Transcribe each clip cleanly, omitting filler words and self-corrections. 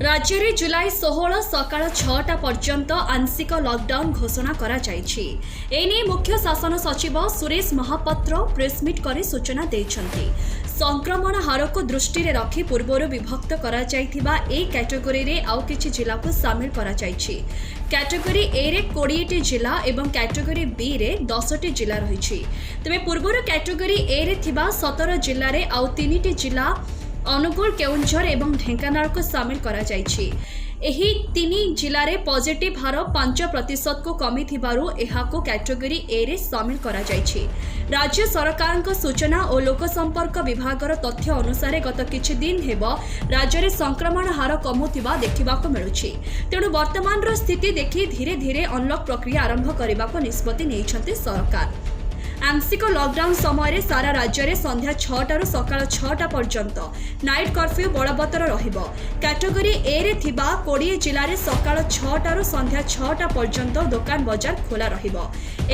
ରାଜ୍ୟରେ ଜୁଲାଇ 16 ସକାଳ 6ଟା ପର୍ଯ୍ୟନ୍ତ ଆଂଶିକ ଲକଡାଉନ୍ ଘୋଷଣା କରାଯାଇଛି। ଏନେଇ ମୁଖ୍ୟ ଶାସନ ସଚିବ ସୁରେଶ ମହାପାତ୍ର ପ୍ରେସମିଟ୍ କରି ସୂଚନା ଦେଇଛନ୍ତି। ସଂକ୍ରମଣ ହାରକୁ ଦୃଷ୍ଟିରେ ରଖି ପୂର୍ବରୁ ବିଭକ୍ତ କରାଯାଇଥିବା ଏ କ୍ୟାଟେଗୋରୀରେ ଆଉ କିଛି ଜିଲ୍ଲାକୁ ସାମିଲ କରାଯାଇଛି। କ୍ୟାଟେଗୋରୀ ଏରେ 20ଟି ଜିଲ୍ଲା ଏବଂ କ୍ୟାଟେଗୋରୀ ବିରେ 10ଟି ଜିଲ୍ଲା ରହିଛି। ତେବେ ପୂର୍ବରୁ କ୍ୟାଟେଗୋରୀ ଏରେ ଥିବା 17 ଜିଲ୍ଲାରେ ଆଉ ତିନିଟି ଜିଲ୍ଲା ଅନୁଗୁଳ, କେଉଁଝର ଏବଂ ଢେଙ୍କାନାଳକୁ ସାମିଲ କରାଯାଇଛି। ଏହି ତିନି ଜିଲ୍ଲାରେ ପଜିଟିଭ୍ ହାର 5 ପ୍ରତିଶତକୁ କମିଥିବାରୁ ଏହାକୁ କ୍ୟାଟେଗୋରୀ ଏରେ ସାମିଲ କରାଯାଇଛି। ରାଜ୍ୟ ସରକାରଙ୍କ ସୂଚନା ଓ ଲୋକସମ୍ପର୍କ ବିଭାଗର ତଥ୍ୟ ଅନୁସାରେ, ଗତ କିଛି ଦିନ ହେବ ରାଜ୍ୟରେ ସଂକ୍ରମଣ ହାର କମୁଥିବା ଦେଖିବାକୁ ମିଳୁଛି। ତେଣୁ ବର୍ତ୍ତମାନର ସ୍ଥିତି ଦେଖି ଧୀରେ ଧୀରେ ଅନଲକ୍ ପ୍ରକ୍ରିୟା ଆରମ୍ଭ କରିବାକୁ ନିଷ୍ପତ୍ତି ନେଇଛନ୍ତି ସରକାର। ଆଂଶିକ ଲକଡାଉନ୍ ସମୟରେ ସାରା ରାଜ୍ୟରେ ସନ୍ଧ୍ୟା 6ଟାରୁ ସକାଳ 6ଟା ପର୍ଯ୍ୟନ୍ତ ନାଇଟ୍ କର୍ଫ୍ୟୁ ବଳବତ୍ତର ରହିବ। କ୍ୟାଟେଗୋରୀ ଏରେ ଥିବା 20 ଜିଲ୍ଲାରେ ସକାଳ 6ଟାରୁ ସନ୍ଧ୍ୟା 6ଟା ପର୍ଯ୍ୟନ୍ତ ଦୋକାନ ବଜାର ଖୋଲା ରହିବ।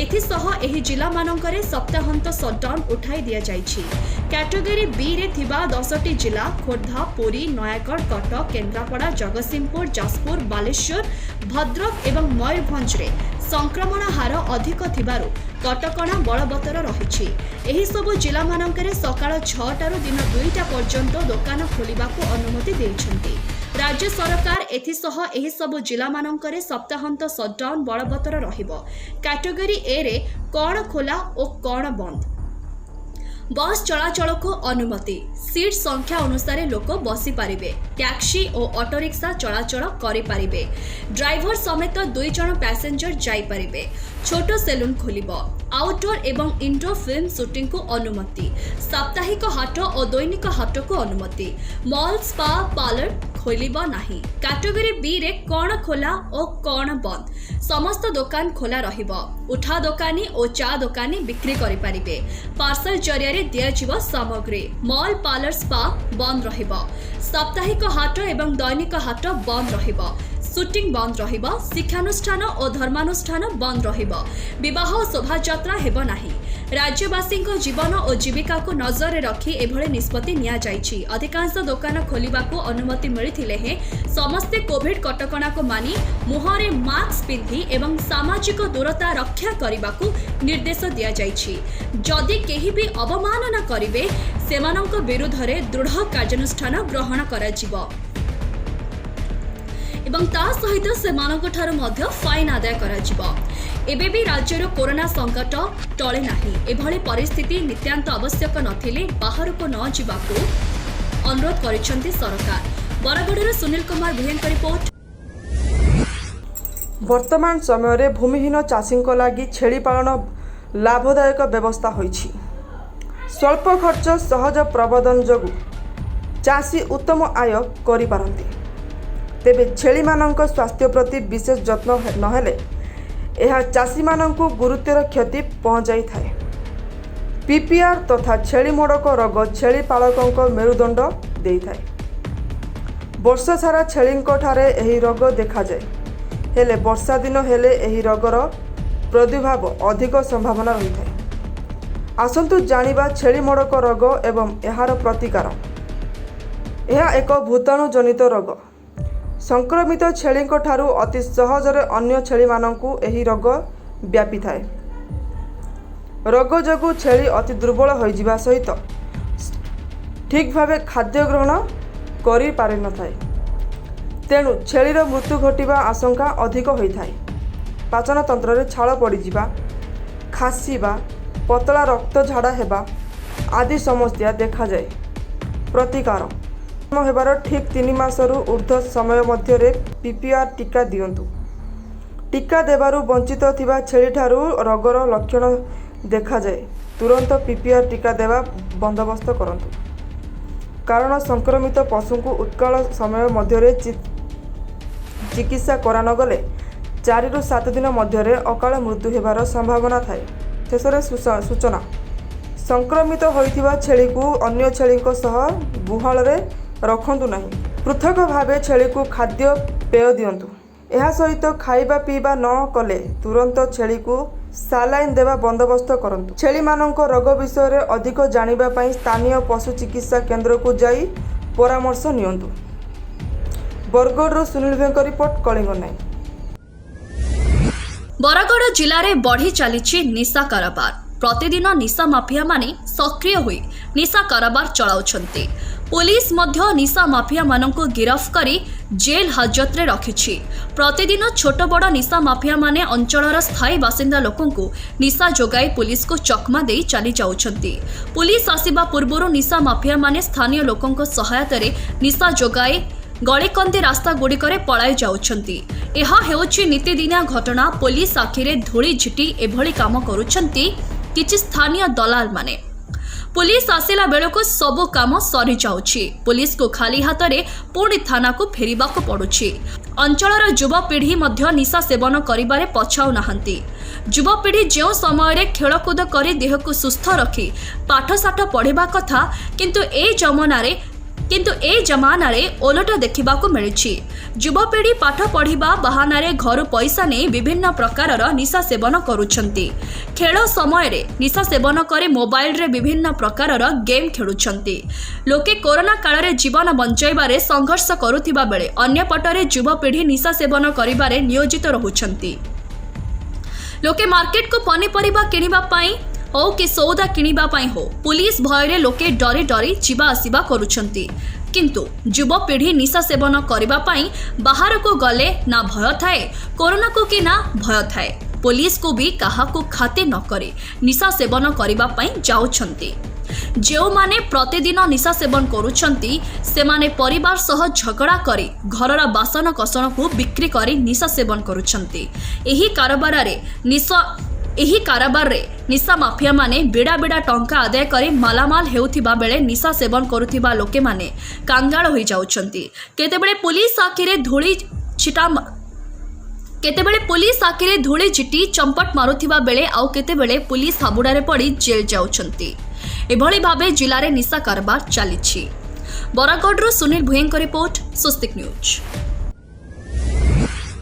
ଏଥିସହ ଏହି ଜିଲ୍ଲାମାନଙ୍କରେ ସପ୍ତାହାନ୍ତ ସଟ୍ଡାଉନ୍ ଉଠାଇ ଦିଆଯାଇଛି। କ୍ୟାଟେଗୋରୀ ବିରେ ଥିବା 10ଟି ଜିଲ୍ଲା ଖୋର୍ଦ୍ଧା, ପୁରୀ, ନୟାଗଡ଼, କଟକ, କେନ୍ଦ୍ରାପଡ଼ା, ଜଗତସିଂହପୁର, ଯାଜପୁର, ବାଲେଶ୍ୱର, ଭଦ୍ରକ ଏବଂ ମୟୂରଭଞ୍ଜରେ ସଂକ୍ରମଣ ହାର ଅଧିକ ଥିବାରୁ କଟକଣା ବଳବତ୍ତର ରହିଛି। ଏହିସବୁ ଜିଲ୍ଲାମାନଙ୍କରେ ସକାଳ 6ଟାରୁ ଦିନ 2ଟା ପର୍ଯ୍ୟନ୍ତ ଦୋକାନ ଖୋଲିବାକୁ ଅନୁମତି ଦେଇଛନ୍ତି ରାଜ୍ୟ ସରକାର। ଏଥିସହ ଏହିସବୁ ଜିଲ୍ଲାମାନଙ୍କରେ ସପ୍ତାହାନ୍ତ ସଟ୍ଡାଉନ୍ ବଳବତ୍ତର ରହିବ। କ୍ୟାଟେଗୋରୀ ଏରେ କ'ଣ ଖୋଲା ଓ କ'ଣ ବନ୍ଦ? ବସ୍ ଚଳାଚଳକୁ ଅନୁମତି। ସିଟ୍ ସଂଖ୍ୟା ଅନୁସାରେ ଲୋକ ବସିପାରିବେ। ଟ୍ୟାକ୍ସି ଓ ଅଟୋରିକ୍ସା ଚଳାଚଳ କରିପାରିବେ। ଡ୍ରାଇଭର ସମେତ ଦୁଇ ଜଣ ପ୍ୟାସେଞ୍ଜର ଯାଇପାରିବେ। ଛୋଟ ସେଲୁନ୍ ଖୋଲିବ। ଆଉଟଡୋର ଏବଂ ଇନଡୋର ଫିଲ୍ମ ସୁଟିଂକୁ ଅନୁମତି। ସାପ୍ତାହିକ ହାଟ ଓ ଦୈନିକ ହାଟକୁ ଅନୁମତି। ମଲ୍, ସ୍ପା, ପାର୍ଲର ଖୋଲିବ ନାହିଁ। କାଟେଗୋରୀ ବିରେ କ'ଣ ଖୋଲା ଓ କ'ଣ ବନ୍ଦ? ସମସ୍ତ ଦୋକାନ ଖୋଲା ରହିବ। ଉଠା ଦୋକାନୀ ଓ ଚା ଦୋକାନୀ ବିକ୍ରି କରିପାରିବେ। ପାର୍ସଲ ଜରିଆରେ ଦିଆଯିବ ସାମଗ୍ରୀ। ମଲ୍, ପାର୍ଲର, ସ୍ପା ବନ୍ଦ ରହିବ। ସାପ୍ତାହିକ ହାଟ ଏବଂ ଦୈନିକ ହାଟ ବନ୍ଦ ରହିବ। ସୁଟିଂ ବନ୍ଦ ରହିବ। ଶିକ୍ଷାନୁଷ୍ଠାନ ଓ ଧର୍ମାନୁଷ୍ଠାନ ବନ୍ଦ ରହିବ। ବିବାହ ଓ ଶୋଭାଯାତ୍ରା ହେବ ନାହିଁ। ରାଜ୍ୟବାସୀଙ୍କ ଜୀବନ ଓ ଜୀବିକାକୁ ନଜରରେ ରଖି ଏଭଳି ନିଷ୍ପତ୍ତି ନିଆଯାଇଛି। ଅଧିକାଂଶ ଦୋକାନ ଖୋଲିବାକୁ ଅନୁମତି ମିଳିଥିଲେ ହେଁ ସମସ୍ତେ କୋଭିଡ କଟକଣାକୁ ମାନି ମୁହଁରେ ମାସ୍କ ପିନ୍ଧି ଏବଂ ସାମାଜିକ ଦୂରତା ରକ୍ଷା କରିବାକୁ ନିର୍ଦ୍ଦେଶ ଦିଆଯାଇଛି। ଯଦି କେହି ବି ଅବମାନନା କରିବେ, ସେମାନଙ୍କ ବିରୁଦ୍ଧରେ ଦୃଢ଼ କାର୍ଯ୍ୟାନୁଷ୍ଠାନ ଗ୍ରହଣ କରାଯିବ ଏବଂ ତା ସହିତ ସେମାନଙ୍କଠାରୁ ମଧ୍ୟ ଫାଇନ୍ ଆଦାୟ କରାଯିବ। ଏବେ ବି ରାଜ୍ୟରୁ କରୋନା ସଙ୍କଟ ଟଳି ନାହିଁ। ଏଭଳି ପରିସ୍ଥିତି ନିତାନ୍ତ ଆବଶ୍ୟକ ନଥିଲେ ବାହାରକୁ ନ ଯିବାକୁ ଅନୁରୋଧ କରିଛନ୍ତି ସରକାର। ବରଗଡ଼ରୁ ସୁନୀଲ କୁମାର ଭୂୟାଁଙ୍କ ରିପୋର୍ଟ। ବର୍ତ୍ତମାନ ସମୟରେ ଭୂମିହୀନ ଚାଷୀଙ୍କ ଲାଗି ଛେଳି ପାଳନ ଲାଭଦାୟକ ବ୍ୟବସ୍ଥା ହୋଇଛି। ସ୍ୱଳ୍ପ ଖର୍ଚ୍ଚ, ସହଜ ପ୍ରବନ୍ଧନ ଯୋଗୁଁ ଚାଷୀ ଉତ୍ତମ ଆୟ କରିପାରନ୍ତି। ତେବେ ଛେଳିମାନଙ୍କ ସ୍ୱାସ୍ଥ୍ୟ ପ୍ରତି ବିଶେଷ ଯତ୍ନ ନହେଲେ ଏହା ଚାଷୀମାନଙ୍କୁ ଗୁରୁତର କ୍ଷତି ପହଞ୍ଚାଇଥାଏ। ପିପିଆର୍ ତଥା ଛେଳି ମଡ଼କ ରୋଗ ଛେଳି ପାଳକଙ୍କ ମେରୁଦଣ୍ଡ ଦେଇଥାଏ। ବର୍ଷ ସାରା ଛେଳିଙ୍କଠାରେ ଏହି ରୋଗ ଦେଖାଯାଏ। ହେଲେ ବର୍ଷା ଦିନ ହେଲେ ଏହି ରୋଗର ପ୍ରାଦୁର୍ଭାବ ଅଧିକ ସମ୍ଭାବନା ରହିଥାଏ। ଆସନ୍ତୁ ଜାଣିବା ଛେଳି ମଡ଼କ ରୋଗ ଏବଂ ଏହାର ପ୍ରତିକାର। ଏହା ଏକ ଭୂତାଣୁ ଜନିତ ରୋଗ। ସଂକ୍ରମିତ ଛେଳିଙ୍କଠାରୁ ଅତି ସହଜରେ ଅନ୍ୟ ଛେଳିମାନଙ୍କୁ ଏହି ରୋଗ ବ୍ୟାପିଥାଏ। ରୋଗ ଯୋଗୁଁ ଛେଳି ଅତି ଦୁର୍ବଳ ହୋଇଯିବା ସହିତ ଠିକ୍ ଭାବେ ଖାଦ୍ୟ ଗ୍ରହଣ କରିପାରିନଥାଏ। ତେଣୁ ଛେଳିର ମୃତ୍ୟୁ ଘଟିବା ଆଶଙ୍କା ଅଧିକ ହୋଇଥାଏ। ପାଚନତନ୍ତ୍ରରେ ଛାଳ ପଡ଼ିଯିବା, ଖାସିବା, ପତଳା ରକ୍ତ ଝାଡ଼ା ହେବା ଆଦି ସମସ୍ୟା ଦେଖାଯାଏ। ପ୍ରତିକାର: ଜନ୍ମ ହେବାର ଠିକ୍ 3 ମାସରୁ ଉର୍ଦ୍ଧ୍ୱ ସମୟ ମଧ୍ୟରେ ପିପିଆର୍ ଟିକା ଦିଅନ୍ତୁ। ଟିକା ଦେବାରୁ ବଞ୍ଚିତ ଥିବା ଛେଳିଠାରୁ ରୋଗର ଲକ୍ଷଣ ଦେଖାଯାଏ ତୁରନ୍ତ ପିପିଆର୍ ଟିକା ଦେବା ବନ୍ଦୋବସ୍ତ କରନ୍ତୁ। କାରଣ ସଂକ୍ରମିତ ପଶୁଙ୍କୁ ତତ୍କାଳ ସମୟ ମଧ୍ୟରେ ଚିକିତ୍ସା କରାନଗଲେ 4ରୁ 7 ଦିନ ମଧ୍ୟରେ ଅକାଳ ମୃତ୍ୟୁ ହେବାର ସମ୍ଭାବନା ଥାଏ। ଶେଷରେ ସୂଚନା, ସଂକ୍ରମିତ ହୋଇଥିବା ଛେଳିକୁ ଅନ୍ୟ ଛେଳିଙ୍କ ସହ ଗୁହାଳରେ ରଖନ୍ତୁ ନାହିଁ। ପୃଥକ ଭାବେ ଛେଳିକୁ ଖାଦ୍ୟ ପେୟ ଦିଅନ୍ତୁ। ଏହା ସହିତ ଖାଇବା ପିଇବା ନ କଲେ ତୁରନ୍ତ ଛେଳିକୁ ସାଲାଇନ୍ ଦେବା ବନ୍ଦୋବସ୍ତ କରନ୍ତୁ। ଛେଳିମାନଙ୍କ ରୋଗ ବିଷୟରେ ଅଧିକ ଜାଣିବା ପାଇଁ ସ୍ଥାନୀୟ ପଶୁ ଚିକିତ୍ସା କେନ୍ଦ୍ରକୁ ଯାଇ ପରାମର୍ଶ ନିଅନ୍ତୁ। ବରଗଡ଼ରୁ ସୁନୀଲ ଭେଙ୍କ ରିପୋର୍ଟ, କଳିଙ୍ଗ ନାଇନ୍। ବରଗଡ଼ ଜିଲ୍ଲାରେ ବଢ଼ି ଚାଲିଛି ନିଶା କାରବାର। ପ୍ରତିଦିନ ନିଶା ମାଫିଆମାନେ ସକ୍ରିୟ ହୋଇ ନିଶା କାରବାର ଚଳାଉଛନ୍ତି। ପୋଲିସ ମଧ୍ୟ ନିଶା ମାଫିଆମାନଙ୍କୁ ଗିରଫ କରି ଜେଲ୍ ହାଜତରେ ରଖିଛି। ପ୍ରତିଦିନ ଛୋଟ ବଡ଼ ନିଶା ମାଫିଆମାନେ ଅଞ୍ଚଳର ସ୍ଥାୟୀ ବାସିନ୍ଦା ଲୋକଙ୍କୁ ନିଶା ଯୋଗାଇ ପୋଲିସକୁ ଚକମା ଦେଇ ଚାଲି ଯାଉଛନ୍ତି। ପୋଲିସ ଆସିବା ପୂର୍ବରୁ ନିଶା ମାଫିଆମାନେ ସ୍ଥାନୀୟ ଲୋକଙ୍କ ସହାୟତାରେ ନିଶା ଯୋଗାଇ ଗଳିକନ୍ଦି ରାସ୍ତାଗୁଡ଼ିକରେ ପଳାଇ ଯାଉଛନ୍ତି। ଏହା ହେଉଛି ନିତିଦିନିଆ ଘଟଣା। ପୋଲିସ ଆଖିରେ ଧୂଳି ଝିଟି ଏଭଳି କାମ କରୁଛନ୍ତି କିଛି ସ୍ଥାନୀୟ ଦଲାଲମାନେ। ପୋଲିସ ଆସିଲା ବେଳକୁ ସବୁ କାମ ସରିଯାଉଛି। ପୋଲିସକୁ ଖାଲି ହାତରେ ପୁଣି ଥାନାକୁ ଫେରିବାକୁ ପଡୁଛି। ଅଞ୍ଚଳର ଯୁବପିଢ଼ି ମଧ୍ୟ ନିଶା ସେବନ କରିବାରେ ପଛାଉନାହାନ୍ତି। ଯୁବପିଢ଼ି ଯେଉଁ ସମୟରେ ଖେଳକୁଦ କରି ଦେହକୁ ସୁସ୍ଥ ରଖି ପାଠଶାଠ ପଢ଼ିବା କଥା, କିନ୍ତୁ ଏ ଜମାନାରେ ଓଲଟା ଦେଖିବାକୁ ମିଳିଛି। ଯୁବପିଢ଼ି ପାଠ ପଢ଼ିବା ବାହାନାରେ ଘରୁ ପଇସା ନେଇ ବିଭିନ୍ନ ପ୍ରକାରର ନିଶା ସେବନ କରୁଛନ୍ତି। ଖେଳ ସମୟରେ ନିଶା ସେବନ କରି ମୋବାଇଲରେ ବିଭିନ୍ନ ପ୍ରକାରର ଗେମ୍ ଖେଳୁଛନ୍ତି। ଲୋକେ କରୋନା କାଳରେ ଜୀବନ ବଞ୍ଚାଇବାରେ ସଂଘର୍ଷ କରୁଥିବା ବେଳେ ଅନ୍ୟପଟରେ ଯୁବପିଢ଼ି ନିଶା ସେବନ କରିବାରେ ନିୟୋଜିତ ରହୁଛନ୍ତି। ଲୋକେ ମାର୍କେଟକୁ ପନିପରିବା କିଣିବା ପାଇଁ ହଉ କି ସଉଦା କିଣିବା ପାଇଁ ହଉ, ପୁଲିସ ଭୟରେ ଲୋକେ ଡରି ଡରି ଯିବା ଆସିବା କରୁଛନ୍ତି। କିନ୍ତୁ ଯୁବପିଢ଼ି ନିଶା ସେବନ କରିବା ପାଇଁ ବାହାରକୁ ଗଲେ ନା ଭୟ ଥାଏ କରୋନାକୁ କି ନା ଭୟ ଥାଏ ପୋଲିସକୁ ବି। କାହାକୁ ଖାତିର ନ କରି ନିଶା ସେବନ କରିବା ପାଇଁ ଯାଉଛନ୍ତି। ଯେଉଁମାନେ ପ୍ରତିଦିନ ନିଶା ସେବନ କରୁଛନ୍ତି, ସେମାନେ ପରିବାର ସହ ଝଗଡ଼ା କରି ଘରର ବାସନ କସଣକୁ ବିକ୍ରି କରି ନିଶା ସେବନ କରୁଛନ୍ତି। ଏହି କାରବାରରେ ନିଶା ମାଫିଆମାନେ ବିଡ଼ା ବିଡ଼ା ଟଙ୍କା ଆଦାୟ କରି ମାଲାମାଲ ହେଉଥିବା ବେଳେ ନିଶା ସେବନ କରୁଥିବା ଲୋକମାନେ କାଙ୍ଗାଳ ହୋଇଯାଉଛନ୍ତି। କେତେବେଳେ ପୋଲିସ ଆଖିରେ ଧୂଳି ଝିଟି ଚମ୍ପଟ ମାରୁଥିବା ବେଳେ ଆଉ କେତେବେଳେ ପୋଲିସ ହାବୁଡ଼ାରେ ପଡ଼ି ଜେଲ୍ ଯାଉଛନ୍ତି। ଏଭଳି ଭାବେ ଜିଲ୍ଲାରେ ନିଶା କାରବାର ଚାଲିଛି। ବରଗଡ଼ରୁ ସୁନୀଲ ଭୁଏଙ୍କ ରିପୋର୍ଟ, ସ୍ୱସ୍ତିକ ନ୍ୟୁଜ୍।